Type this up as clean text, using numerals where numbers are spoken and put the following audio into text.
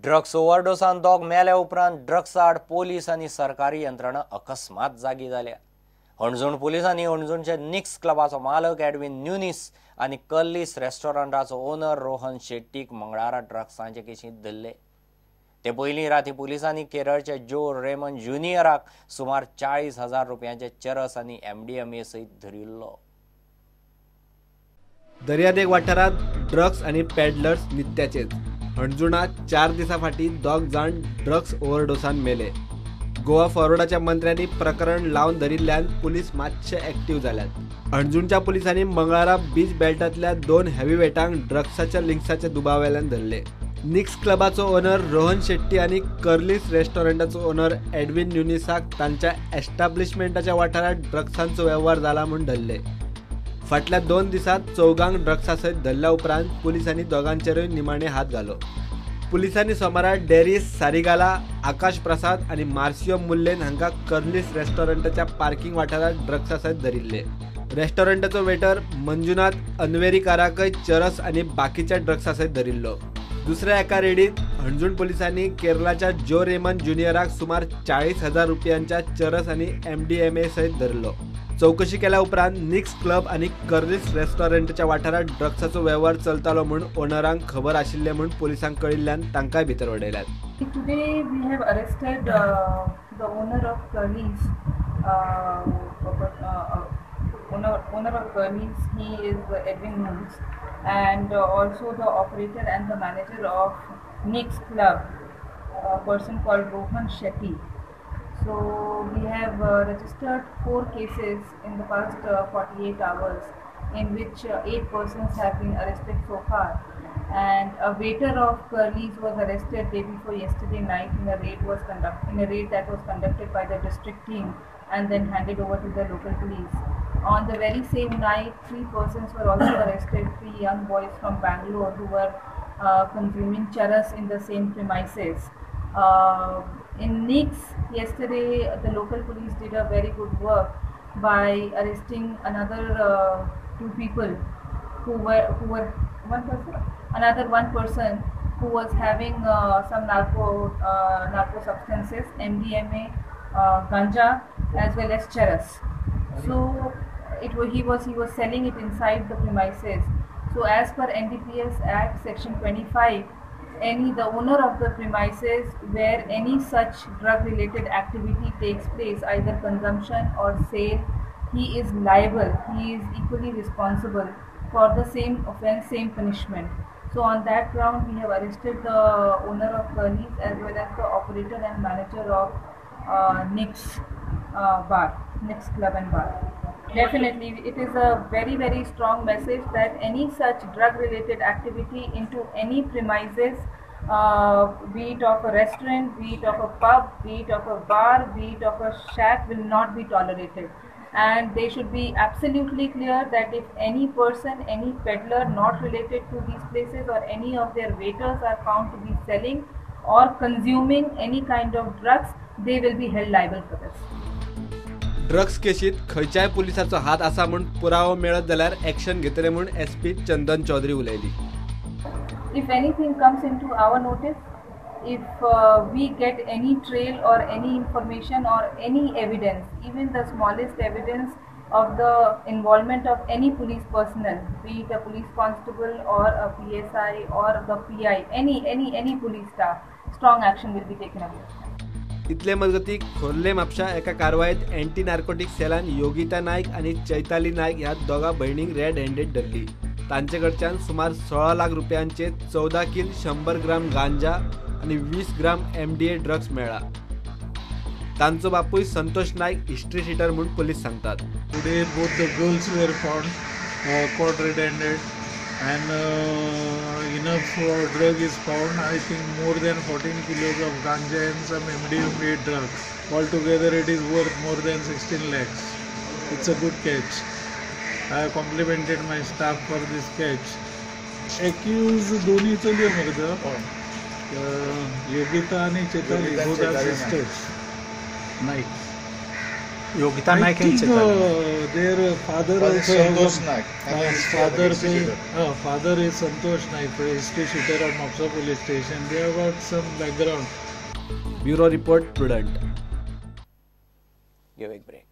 Drugs ओव्हरडोसान दोग मेल्या उपरांत ड्रग्स आड पोलीस आनी सरकारी यंत्रणा अकस्मात जागी जाल्या. हणजूण पोलिसांनी हणजूणच्या निक्स क्लबाचो मालक एडविन न्युनीस आनी कर्लीस रेस्टॉरंटाचो ओनर रोहन शेट्टीक मंगळारा ड्रग्सांचे केशींत धरले. ते पयलीं राती पोलिसांनी केरळच्या जो रेमन ज्युनियराक सुमार 40,000 रुपयांचे चरस आनी MDMA सयत धरिल्लो. दर्यादेग वाठारांत ड्रग्स आनी पॅडलर्स नित्याचेच. हणजुणा 4 दिसां फाटीं 2 जाण ड्रग्स ओव्हरडोसान मेले. गोवा फॉरवर्डाच्या मंत्र्यांनी प्रकरण लावन धरिल्ल्यान पुलीस मातशे एक्टीव जाल्यात. हणजूणच्या पुलिसांनी मंगळारा बीच बेल्टांतल्या 2 हेवीवेटांक ड्रग्साच्या लिंक्साच्या दुबावावेल्यान धरले. निक्स क्लबाचो ओनर रोहन शेट्टी आनी कर्लीस रेस्टॉरंटाचो ओनर एडविन न्युनिसाक तांच्या एस्टाब्लिशमेंटाच्या वाठारांत ड्रग्सांचो वेव्हार जाला म्हूण धरले. फाटल्या 2 दिसांत 4 ड्रग्सा सयत धरल्या उपरांत पुलिसांनी दोगांचेरूय निमाणे हात घालो. पुलिसांनी सोमारा डेरिस सारिगाला, आकाश प्रसाद आनी मार्सियो मुल्लेन हांकां कर्लीस रेस्टॉरंटाच्या पार्किंग वाठारांत ड्रग्सा सयत धरिल्ले. रेस्टॉरंटाचो वेटर मंजुनाथ अनवेरीकाराकय चरस आनी बाकीच्या ड्रग्सा सयत धरिल्लो. दुसऱ्या एका रेडीत हणजूण पुलिसांनी केरळाच्या जो रेमन ज्युनियराक सुमार 40,000 रुपयांच्या चरस आनी MDMA सयत धरलो. चौकशी केल्या उपरांत निक्स क्लब आनी कर्लीस रेस्टॉरंटाच्या वाठारांत ड्रग्साचो वेव्हार चलतालो म्हूण ओनरांक खबर आशिल्लें म्हूण पुलिसांक कळिल्ल्यान तांकांय भितर उडयल्यात. Today we have arrested the owner of Curly's. Owner of Curly's, he is Edwin Nunes, and also the operator and the manager of Nick's Club, a person called Rohan Shetty. So we have registered 4 cases in the past 48 hours, in which 8 persons have been arrested so far. And a waiter of Curly's was arrested day before yesterday night in a raid was that was conducted by the district team and then handed over to the local police. On the very same night, 3 persons were also arrested, 3 young boys from Bangalore who were consuming charas in the same premises. In Nix, yesterday the local police did a very good work by arresting another 2 people who were one person who was having some narco substances, MDMA, ganja, as well as charas. So he was selling it inside the premises. So as per NDPS Act section 25, the owner of the premises where any such drug related activity takes place, either consumption or sale, he is liable, he is equally responsible for the same offense, same punishment. So on that ground, we have arrested the owner of Curly's as well as the operator and manager of Nick's bar, Nick's Club and Bar. Definitely, it is a very, very strong message that any such drug-related activity into any premises, be it of a restaurant, be it of a pub, be it of a bar, be it of a shack, will not be tolerated. And they should be absolutely clear that if any person, any peddler not related to these places or any of their waiters are found to be selling or consuming any kind of drugs, they will be held liable for this. Drugs केशीत खंयच्याय पुलिसाचो हात आसा म्हूण पुरावो मेळत जाल्यार action घेतले म्हूण SP चंदन चौधरी उलयली. If anything comes into our notice, if we get any trail or any information or any evidence, even the smallest evidence of the involvement of any police personnel, be it a police constable or a PSI or the PI, any police staff, strong action will be taken against them. इतले मजगती खोर्ले म्हापशा एका कारवायेत anti narcotic सेलान Yogita Naik आनी चैताली नायक ह्या दोगा भयणींक red handed धरली. तांचे कडच्यान सुमार 16 लाख रुपयांचे 14 किल 100 ग्राम गांजा आनी 20 ग्राम MDA drugs मेळ्ळा. तांचो बापूय संतोष नायक हिस्ट्री शिटर म्हूण पुलीस सांगतात. Today both the girls were found caught red handed and enough drug is found. I think more than 14 kilos of ganja and some MDMA drug. Altogether it is worth more than 16 lakhs. It's a good catch. I have complimented my staff for this catch. Accused दोन्ही चलयो मरे, Yogita आणि Chaitali, both are sisters. Naik. Yogita Naik I think their father also Santosh Naik. Father is Santosh Naik, history sheeter at Mapusa police station. They have got some background. Bureau report, Prudent. Give a break.